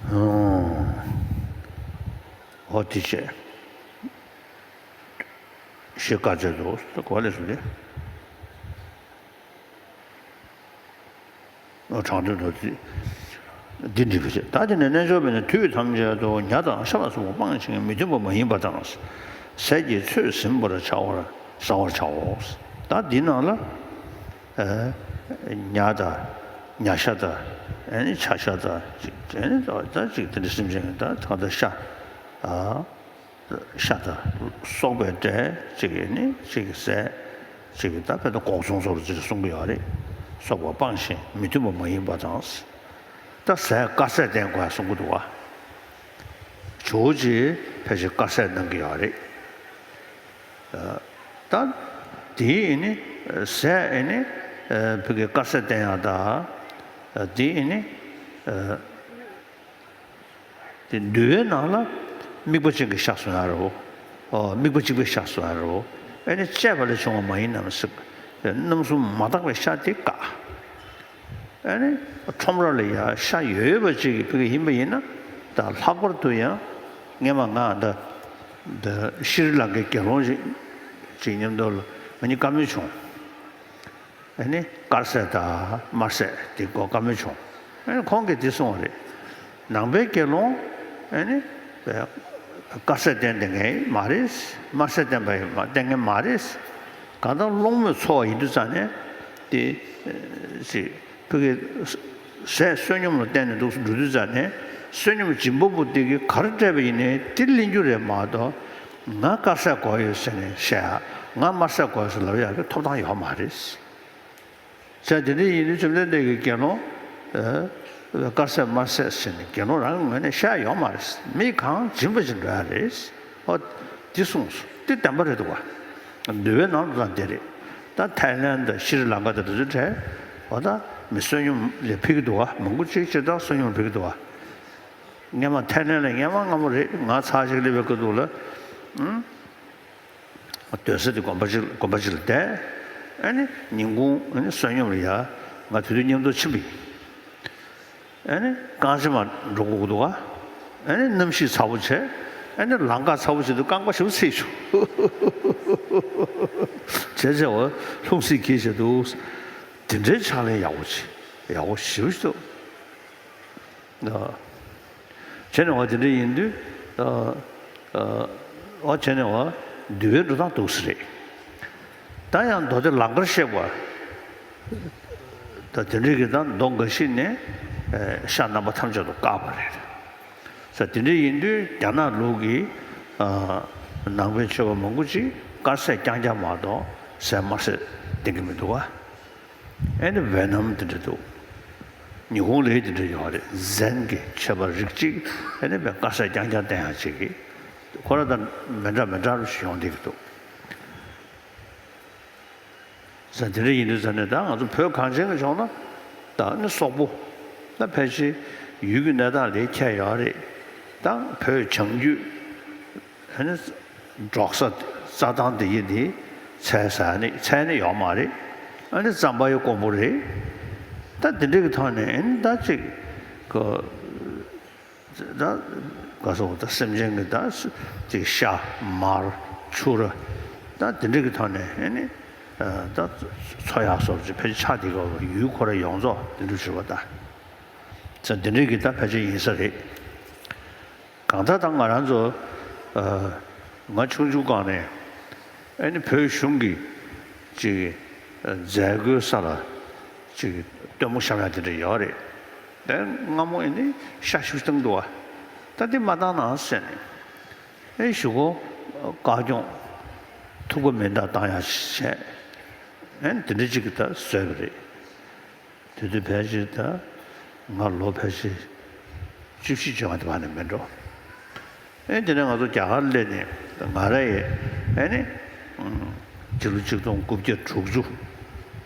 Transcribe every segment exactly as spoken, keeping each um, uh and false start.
ཨོ་དེ་བྱས། ཞེས་བཀའ་སྩལ་ཏོ། གོ་ལེ་སོ་ཏེ། དྲང་དོན་དུ་འདི་འདྲི་བ་བྱེད། ད་དེ་ནས་རྣལ་འབྱོར་པས་ནི་དུས་ཐམས་ཅད་དུ་ཉ་དང་ཤ་ལ་སོགས་པ་སྤངས་ཤིང་མི་མཐུན་པ་མ་ཡིན་པ་དང་། ཟས་ཀྱི་ཚོད་ཟིན་པར་བྱ་བར་བཟའ་བར་བྱའོ། ད་འདི་ནང་ལ་ཨ་ཉ་དང་ཉ་ཤ་དང་ཨ་ནི་ཆ་ཤ་དང་ཅིག་ཨ་ནི་ད་ཅིག་དེ་འདྲ་སེམས་ཅན་གྱི་ད་ད་ལྟ་ཤ་ཨ། ཤ་དང་སོགས་པའི་འབྲས་གཅིག་གིས་ནི་གཅིག་གིས་ཟས་གཅིག་གིས་ད་དཔེར་ན་འགོག་སྲུང་སོགས་ཅིག་གསུང་གི་ཡོད་རེད། སོགས་པ་སྤངས་ཤིང་མི་མཐུན་པ་མ་ཡིན་པ་དང་། ད་ཟས་དཀར་ཟས་བསྟེན་དགོས་གསུང་གི་འདུག་བ། ཇོ་བོ་རྗེས་ཕལ་ཆེར་དཀར་ཟས་གནང་གི་ཡོད་རེད། ད་དེའི་ནི་ཟས་ནི་ཕ་གི་དཀར་ཟས་བསྟེན་ཡག་ད་དེའི་ནི། དེ་འདུལ་བའི་ནང་ལ་དམིགས་པ་ཅན་གྱི་ཤ་གསོལ་ཡ་རེད། ཨོ་དམིགས་པ་གཅིག་པའི་ཤ་གསོལ་ཡ་རེད། ཨེ་ནི་བཅས་པ་ལས་བྱུང་བ་མ་ཡིན་ནམ་ཟེར། རྣམ་གསུམ་མ་དག་པའི་ཤ་དེ་བཀག་ཨེ་ནི་ཁྲོམ་ར་ལ་ཡ་ཤ་ཡོད་ཡོད་པ་ཅིག་ཕ་གི་ཡིན་པ་ཡིན་ན། ད་ལྷག་པར་དུ་ཡང་སྔས་མ་ང་ད་ད་ཤྲི་ལང་ཀའི་དགེ་སློང་ཞིག་ཅིག་མཉམ་དུ་ལ་ང་གཉིས་བཀའ་མོལ་བྱུང་། ཨ་ནི་དཀར་ཟས་དང་དམར་ཟས་དེ་སྐོར་བཀའ་མོལ་བྱུང་། ཨ་ནི་ཁོང་གིས་འདི་གསུངས་པ་རེད། ནང་པའི་དགེ་སློང་ཨ་ནི་དཀར་ཟས་བསྟེན་བསྟེན་མཁན་མ་རེད། དམར་ཟས་བསྟེན་པ་ཡིན་མ་བསྟེན་མཁན་མ་རེད། གང་ལྟར་སློང་མོས་འཚོ་བ་ཡིན་དུས་ཙང་ནས་དེ་ཅིག་ཕ་གི་ཟས་བསོད་སྙོམས་ལ་བརྟེན་ནས་འདུག་འགྲོ་དུས་ཙང་ནས་བསོད་སྙོམས་སྦྱིན་པ་པོ་དེ་གིས་ག་རེ་སྤྲད་པ་ཡིན་ནའི་དེ་ལེན་རྒྱུ་རེད་མ་གཏོགས། ང་དཀར་ཟས་དགོས་ཡོད་ཟེར་ནས་བཤད་ཡ། ང་དམར་ཟས་དགོས་ཟེར་ལབ་ཡག་གི་ཐོབ་ཐང་ཡོད་མ་རེད། བྱས་དེ་འདྲ་ཡིན་དུས་བཅོམ་ལྡན་འདས་ཀྱིས་དགེ་སློང་ཨ་དཀར་ཟས་དམར་ཟས་ཟེར་ནས་དགེ་སློང་རང་གི་ངོས་ནས་བཤད་ཡོད་མ་རེད། མི་གང་སྦྱིན་པ་ཅིག་འགྲོ་ཡ་རེད། ཨོ་དེ་གསུངས་སོ། དེ་བདེན་པ་རེད་འདུག་བ། འདུལ་བའི་ནང་དུ་ད་དེ་རེད། ད་ཐའི་ལན་དང་ཤྲི་ལང་ཀ་དང་དེ་ཚོའི་གྲས་འོ་ད་མི་བསོད་སྙོམས་ལ་ཕེབས་ཀྱི་འདུག་བ། མང་པོ་ཅིག་སྤྱིར་བཏང་བསོད་སྙོམས་ལ་ཕེབས་ཀྱི་འདུག་བ། སྔས་མ་ཐའི་ལན་ལ་སྔས་མ་སྔ་མོ་རེད། ང་ཚར་ཞིག་སླེབས་པའི་སྐབས་དུས་ལ། ཨང་། སྡོད་ས་དེ་དགོན་པ་ཅིག་དགོན་པ་ཅིག་ལ་བསྡད། ཨ་ནི་ཉིན་གུང་ཨ་ནི་བསོད་སྙོམས་ལ་ཡ་ང་དེ་དུས་མཉམ་དུ་ཕྱིན་པ་ཡིན། ཨ་ནི་རྐང་རྗེས་མ་འགྲོ་དགོས་ཀྱི་འདུག་ག་ཨ་ནི་གནམ་གཤིས་ཚ་པོ་བྱས། ཨ་ནི་ལམ་ཁ་ཚ་པོ་བྱས་དུས་རྐང་པ་ཞེ་པོ་ཚིག་བྱུང་། བྱས་བྱས་འོ་ལྷུང་བཟེད་འཁྱེར་བྱས་འདུག་དེ་འདྲའི་ཕྱག་ལས་ཡག་པོ་བྱས། ཡག་པོ་ཞེ་པོ་ཞིག་འདུག་བྱས་ནས་འོ་དེ་འདྲ་ཡིན་དུས། ཨ་ཨ་འོ་བྱས་ནས་འོ་འདུལ་བའི་འགྲོ་སྟངས་འདུག་ས་རེད། ད་ཡང་མདོ་སྡེ་ལང་ཀར་གཤེགས་པ། ད་དེ་འདྲའི་གི་ད་མདོ་འགའ་ཞིག་ནས་ཨ་ཤ་རྣམ་པ་ཐམས་ཅད་དུ་བཀག་པ་རེད། ས་དེ་འདྲ་ཡིན་དུས་རྒྱ་ནག་ལུགས་ཀྱི་ཨ་ནང་པའི་ཆོས་པ་མང་པོ་ཅིག་དཀར་ཟས་རྐྱང་རྐྱང་མ་གཏོགས་ཟས་དམར་ཟས་བསྟེན་གྱི་མི་འདུག་ག་ཨེ་ནི་ཝེ་ནམ་དེ་འདྲ་འདུག་ཉི་ཧོང་ལའི་དེ་འདྲ་ཡོད་རེད། ཛེན་གྱི་ཆོས་པ་རིགས་གཅིག་ཨེ་ནི་དཀར་ཟས་རྐྱང་རྐྱང་བསྟེན་ཡག་ཅིག་གི་ཁོ་ར་དང་མི་འདྲ་མི་འདྲ་རུ་ཡོང་བསྡད་ཀྱི་འདུག་ས་དེ་འདྲ་ཡིན་དུས་ས་ནས་ད་ང་ཚོ་བོད་གངས་ཅན་གྱི་ཕྱོགས་ན་ད་ནི་སོག་པོ་ད་ཕལ་ཆེར་ཡུལ་གྱི་གནས་སྟངས་ལས་ཁྱད་ཡོད་རེད། ད་བོད་བྱང་རྒྱུད། ཨ་ནི་འབྲོག་ས་རྩྭ་ཐང་དེ་ཡི་དེ་ཚལ་ཟ་ནི་ཚལ་ནི་ཡོག་མ་རེད། ཨ་ནི་རྩམ་པ་ཡོད་དཀོན་པོ་རེད། ད་དེ་འདྲ་གི་ཐོག་ནས་ཨ་ནི་ད་ཅིག་གི་ད་ག་སོགས་ད་སེམས་ཅན་གི་ད་ཅིག་ཤ་མར་ཆུ་ར་ད་དེ་འདྲ་གི་ཐོག་ནས་ཨ་ནི་ད་འཚོ་ཡག་སོགས་ཅིག་ཕལ་ཆེར་ཆགས་བསྡད་ཀྱི་ཡོད། ཡུལ་ཁོ་ར་ཡོངས་རྫོགས་དེ་འདྲ་བྱེད་པ་ད་ད་དེ་འདྲ་གི་ད་ཕལ་ཆེར་ཡིན་ས་རེད། གང་ལྟར་ད་ང་རང་ཚོ་ཨ་ང་ཆུང་ཆུང་སྒང་ནས་ཨ་ནི་བོད་གཞུང་གི་ཅིག་མཛད་སྒོའི་ས་ལ་ཅིག་སྟོན་མོ་བཤམས་ཡག་དེ་འདྲ་ཡོད་རེད། དེ་སྔ་མོ་ཨ་ནི་ཤ་ཤུགས་བཏང་འདུག་བ། ད་དེ་མ་བཏང་ན་ཟེར་ནས་ཨེ་གཞུག་གུ་བཀའ་སྐྱོང་ཐུགས་ཁུར་མེ་མདའ་བཏང་ཡག་བྱས་ཨ་ནི་དེ་འདྲ་ཅིག་གི་ད་བཟོས་པ་རེད། དེ་དུས་ཕལ་ཆེར་ད་ང་ལོ་ཕལ་ཆེར་བཅུ་བཞི་བཅོ་ལྔ་དེ་བར་ནས་མིན་འགྲོ། ཨེ་དེ་ནས་ང་ཚོ་རྒྱ་གར་སླེབས་ནས་ང་རང་ཡི་ཨེ་ནི་ཕྱི་ལོ་ཆིག་སྟོང་དགུ་བརྒྱ་དྲུག་ཅུ་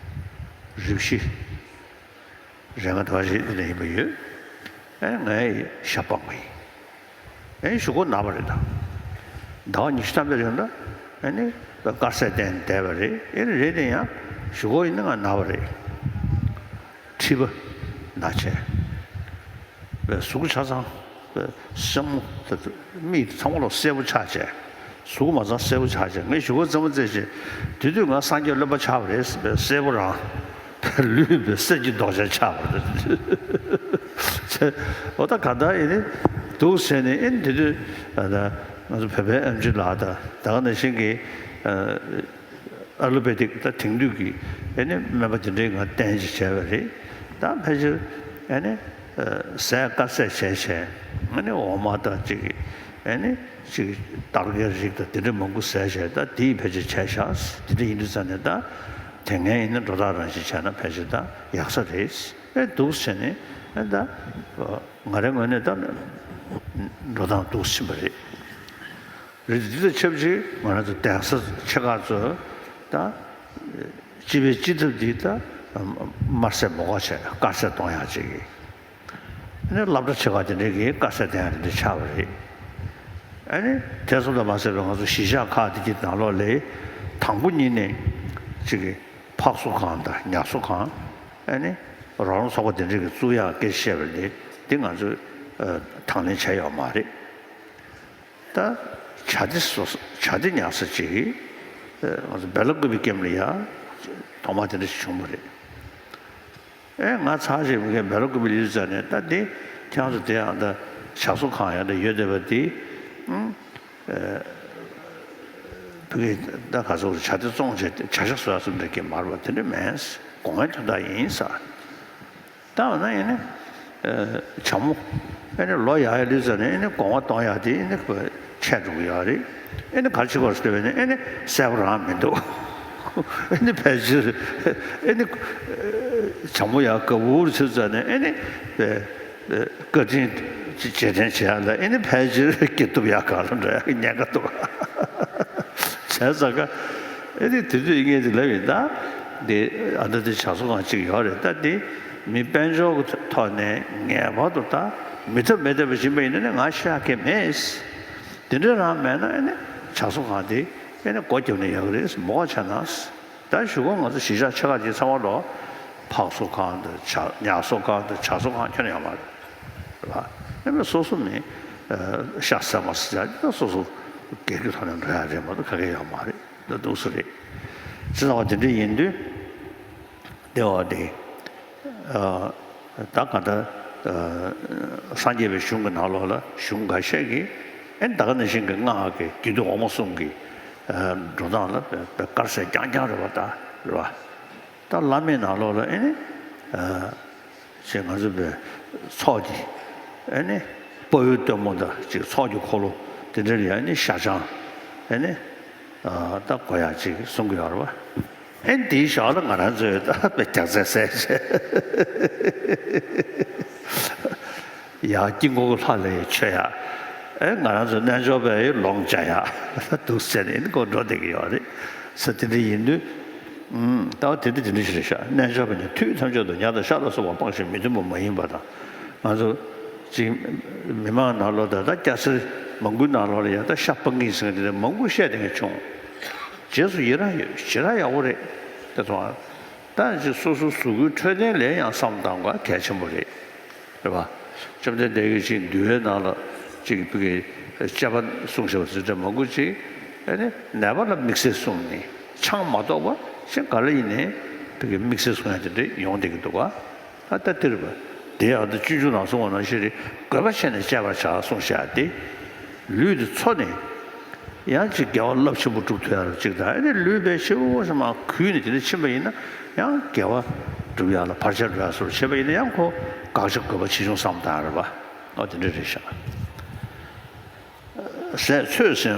རེ་བཞི་རེ་ལྔ་དེ་བར་ཞིག་དེ་ནས་ཡིན་པ་ཡོད། ཨེ་ངའི་ཤ་སྤངས་པ་ཡིན། ཨེ་གཞུག་གུ་ན་བ་རེད་ད། ཟླ་བ་ཉི་ཤུ་ཐམ་པའི་རིང་ལ་ཨེ་ནི་དཀར་ཟས་བསྟེན་བསྡད་པ་རེད། ཨེ་རེད་དེ་ཡང་གཞུག་གུ་ཡིན་ན་ང་ན་བ་རེད། མཁྲིས་པ་ན་བྱས། པའི་གཟུགས་ཆ་ཚང་ སེན་མོ་མིག་ཚང་མ་ལོག་སེར་པོ་ཆགས་བྱས། གཟུགས་མ་ཚང་སེར་པོ་ཆགས་བྱས། ངས་གཞུག་གུ་རྩེད་མོ་རྩེ་བྱས། དེ་དུས་ང་སངས་རྒྱས་རློན་པ་ཆགས་པ་རེད་ཟེར་བའི་སེར་པོ་རང་ལུས་པའི་གསེར་གྱི་མདོག་ཅན་ཆགས་པ་རེད། འོ་ད་ག་ད་ཡིན་ནི་འདུག་ཟེར་ནས། ཨེ་ནི་དེ་དུས་ང་ཚོ་བོད་པའི་ཨེམ་ཆི་ལགས་དང་ད་ག་ནང་བཞིན་གྱི་ཨ་ལོ་པེ་ཐིག་ད་དེང་དུས་ཀྱི་ཨེ་ནི་སྨན་པ་དེ་འདྲའི་ང་བསྟེན་བྱས་བྱས་པ་རེད། ད་ཕལ་ཆེར་ཨེ་ནི་ཟས་དཀར་ཟས་བྱས་བྱས། ཨེ་ནི་འོ་མ་དང་གཅིག་ཨེ་ནི་གཅིག་སྟར་གའི་རིགས་དང་དེ་འདྲ་མང་པོ་ཟས་བྱས། ད་དེ་ཡིས་ཕལ་ཆེར་བྱས་ཤག། དེ་འདྲ་ཡིན་དུས་ཙང་ནས་ད་དེ་སྔའི་ཨེ་ནི་འགྲོ་སྟངས་རང་བཞིན་བྱས་ན་ཕལ་ཆེར་ད་ཡག་ས་རེད། ཨེ་འདུག་བྱས་ནས་ཨེ་ད་ང་རའི་ངོས་ནས་ད་འགྲོ་སྟངས་འདུག་ཕྱིན་པ་རེད། རེད། འདི་དང་ཆབས་ཅིག་ང་རང་ཚོ་གདན་ས་ཆེ་ཁག་ཚོ་ད་སྤྱི་པའི་སྤྱི་ཐབ་འདི་ད་དམར་ཟས་མ་དགོས་བྱས་དཀར་ཟས་གཏོང་ཡག་ཅིག་གི། ཨ་ནི་སློབ་གྲྭ་ཆེ་ཁག་དེ་འདྲའི་གི་དཀར་ཟས་བསྟེན་ཡག་དེ་འདྲ་ཆགས་པ་རེད། ཨ་ནི་དེ་ཙམ་དུ་མ་ཟད་པའི་ང་ཚོ་གཞིས་ཆགས་ཁག་དེ་གི་ནང་ལོགས་ལ་དང་པོ་ཉིད་ནས་ཅིག་གི་ཕག་གསོ་ཁང་དང་ཉ་གསོ་ཁང་། ཨ་ནི་རོགས་རམ་ཚོགས་པ་དེ་འདྲ་གི་བཙུགས་ཡག་སྐད་ཆ་བཤད་པ་འདི་འདི་ང་ཚོས་ཨ་དང་ལེན་བྱས་ཡོད་མ་རེད། ད་བྱ་དེ་སོ་སོ་བྱ་དེ་ཉར་ས་ཅིག་གིས་ང་ཚོ་བེ་ལ་ཀུ་པི་ཀེམ་ལ་ཡ་ཐོག་མ་དེ་འདྲ་ཞིག་བྱུང་བ་རེད། ཨེ་ང་ཚར་ཞིག་མི་གའི་བེ་ལ་ཀུ་པི་ལི་ཙ་ནས་ད་འདི་ཁྱེད་རང་ཚོ་དེ་ཡང་ད་བྱ་གསོ་ཁང་ཡང་ད་ཡོད་བསྡད་པ་དེ། ཨུམ། ཨེ་བུ་གའི་ད་ག་ཚོད་བྱ་དེ་བཙོང་བྱས་བྱ་ཤ་བཟོ་ཡག་བཟོ་འདྲ་གི་མར་བ་དེ་འདྲ་མེད། སྒོ་ངའི་དོན་དག་ཡིན་ས། ད་འོ་ན་ཨེ་ནི་ཨ་བྱ་མོ་ཨེ་ནི་ལོ་ཡག་ཡག་ལུས་ཙམ་ནས་ཨེ་ནི་སྒོ་ང་གཏོང་ཡག་དེ་ཨེ་ནི་ཆད་འགྲོ་གི་ཡོད་རེད། ཨེ་ནི་ག་རེ་བྱེད་དགོས་ཟེར་བས་ནི་ཨེ་ནི་གསལ་པོ་རང་མི་འདུག། ཨེ་ནི་ཕལ་ཆེར་ཨེ་ནི་བྱ་མོ་ཡག་ག་འུར་ཟེར་ཙམ་ནས་ཨེ་ནི་བཀའ་དྲིན་རྗེས་དྲན་བྱེད་ཡག་ལ་ཨེ་ནི་ཕལ་ཆེར་སྐྱིད་སྡུག་ཡག་ག་ལ་འགྲོ་ཡག་གི་ཉེན་ཁ་འདུག། བྱས་ཙང་ཀ་ཨེ་ནི་དེ་དུས་ངས་དེ་ལབ་ཡིན། ད་འདི་ཨ་ད་དེ་བྱ་གསོ་ཁང་གཅིག་ཡོད་རེད། ད་འདི་མི་དཔལ་འབྱོར་གྱི་ཐོག་ནས་ངེས་པར་དུ་ད་མི་ཐབས་མེད་བསྡད་པ་ཞིག་ཡིན་པ་ཡིན་ན་ནི་ང་ཤི་ཡག་གི་མེད། དེ་འདྲ་རང་མེད་ན་ཨེ་ནི་བྱ་གསོ་ཁང་དེ་ཨེ་ནི་སྒོ་བརྒྱབ་ན་ཡག་གི་རེད། མོ་བ་བྱས་ན། ད་གཞུག་གུ་ང་ཚོ་གཞིས་ཆགས་ཆེ་ཁག་ཅིག་ཚང་མ་ལོ་ཕག་གསོ་ཁང་དང་བྱ་ཉ་གསོ་ཁང་དང་བྱ་གསོ་ཁང་ཁྱོན་ནས་ཡོད་མ་རེད། རེད་པ། ཨེ་མི་སོ་སོ་མི་ཤ་ཟ་མ་ཟ་ཡག་སོ་སོ་སྒེར་གྱི་ཐོག་ནས་འགྲོ་ཡག་རེད་མ་གཏོགས་ག་གེ་ཡོད་མ་རེད། ད་འདུག་སེ་རེད། ཅི་ཙམ་པ་དེ་འདྲ་ཡིན་དུས། དེ་བ་དེ། ཨ་ད་ག་ད་ཨ་སངས་རྒྱས་པའི་གཞུང་གི་ནང་ལོགས་ལ་གཞུང་འགའ་ཤས་ཀྱིས་ཨེ་ད་ག་ནང་བཞིན་གྱི་སྔགས་ཀྱི་རྒྱུད་སྡེ་འོག་མ་གསུམ་གྱི་ཨ་འགྲོ་སྟངས་ལ་དཔེ་དཀར་ཟས་རྐྱང་རྐྱང་རེད་པ། ད་རེད་པ། ད་བླ་མའི་ནང་ལོགས་ལ་ཨེ་ནི་ཨ་ཅེས་ང་ཚོ་པའི་ཚོགས་ཀྱི་ཨེ་ནི་དཔའ་བོའི་སྟོན་མོ་དང་ཅིག་ཚོགས་ཀྱི་འཁོར་ལོ་དེ་འདྲ་ལ་ཡང་ཨེ་ནི་ཤ་ཆང་ཨེ་ནི་ཨ་ད་དགོས་ཡག་ཅིག་གསུང་གི་ཡོད་རེད་པ། ཨེ་འདིའི་ཞོར་ལ་ང་རང་ཚོས་ད་དཔེ་རྒྱགས་ཚད་ཟས་བྱས། ཡ་དཀྱིལ་འཁོར་གྱི་ལྷ་ལ་ཡ་མཆོད་ཡག། ཨེ་ང་རང་ཚོ་རྣལ་འབྱོར་པས་ལོངས་སྤྱད་ཡག་འདུག་ཟེར་ནས་ཨེ་ནི་ཁོ་འགྲོ་བསྡད་ཀྱི་ཡོད་རེད། ས་དེ་འདྲ་ཡིན་དུས། ཨུམ། ལྟ་བ་དེ་འདྲ་དེ་འདྲ་ཞིག་རེད་ཤག། རྣལ་འབྱོར་པས་ནི་དུས་ཐམས་ཅད་དུ་ཉ་དང་ཤ་ལ་སོགས་པ་སྤངས་ཤིང་མི་འདུན་པ་མ་ཡིན་པ་དང་། ང་ཚོ་ཅིག་མི་མང་ནང་ལོགས་ད་ལྟ་སྐྱ་སེར་མང་པོའི་ནང་ལོགས་ལ་ཡ་ད་ཤ་སྤང་གི་ཟེར་མཁན་དེ་འདྲ་མང་པོ་བཤད་བསྡད་མཁན་བྱུང་། རྗེས་སུ་ཡི་རང་ཡོད། ཞེ་དྲག་ཡག་པོ་རེད། དེ་ཚོ་ད་ཅིག་སོ་སོའི་གཟུགས་པོའི་འཕྲོད་བསྟེན་ལ་ཡང་བསམ་བློ་གཏོང་དགོས་གལ་ཆེན་པོ་རེད། རེད་པ། བཅོམ་ལྡན་འདས་ཀྱིས་ཅིག་འདུལ་བའི་ནང་ལ་ཅིག་བི་གའི་དཔྱད་པ་གསུངས་བཞག་པ་ཟེར་འདྲ་མང་པོ་ཅིག་ཨ་ནི་ནད་པ་ལ་དམིགས་བསལ་གསུངས་ནས་ཆང་མ་གཏོགས་པ་ཅིག་ག་ལ་ཡིན་ནའི་བི་གའི་དམིགས་བསལ་གསུང་ཡག་དེ་འདྲ་ཡོང་བསྡད་ཀྱི་འདུག་ག། ད་ལྟ་དེ་རེད་པ། དེ་ཡང་ད་སྤྱོད་འཇུག་ནང་གསུངས་པ་ནང་བཞིན་རེད། དགོས་པ་ཆེ་ནས་སྤྱད་པར་བྱ་གསུངས་བཞག་སྟེ། ལུས་དེ་འཚོ་ནས། ཡང་ཅིག་དགེ་བ་རླབས་ཆེན་པོ་སྒྲུབ་ཐུབ་ཡག་ལ་ཅིག་དང་། ཨ་ནི་ལུས་པའི་ཤི་བོ་ཤི་མ་གུས་ནས་དེ་འདྲ་ཕྱིན་པ་ཡིན་ན་ཡང་དགེ་བ་སྒྲུབ་ཡག་ལ་བར་ཆད་འགྲོ་ཡག་སོགས་བྱེད་པ་ཡིན་ན་ཡང་ཁོ་དགག་བྱ་དགོས་པ་ཆེ་ཆུང་བསམ་བཏང་རེད་པ། ཨོ་དེ་འདྲ་རེད་ཤག། ཟས་ཚོད་ཟིན།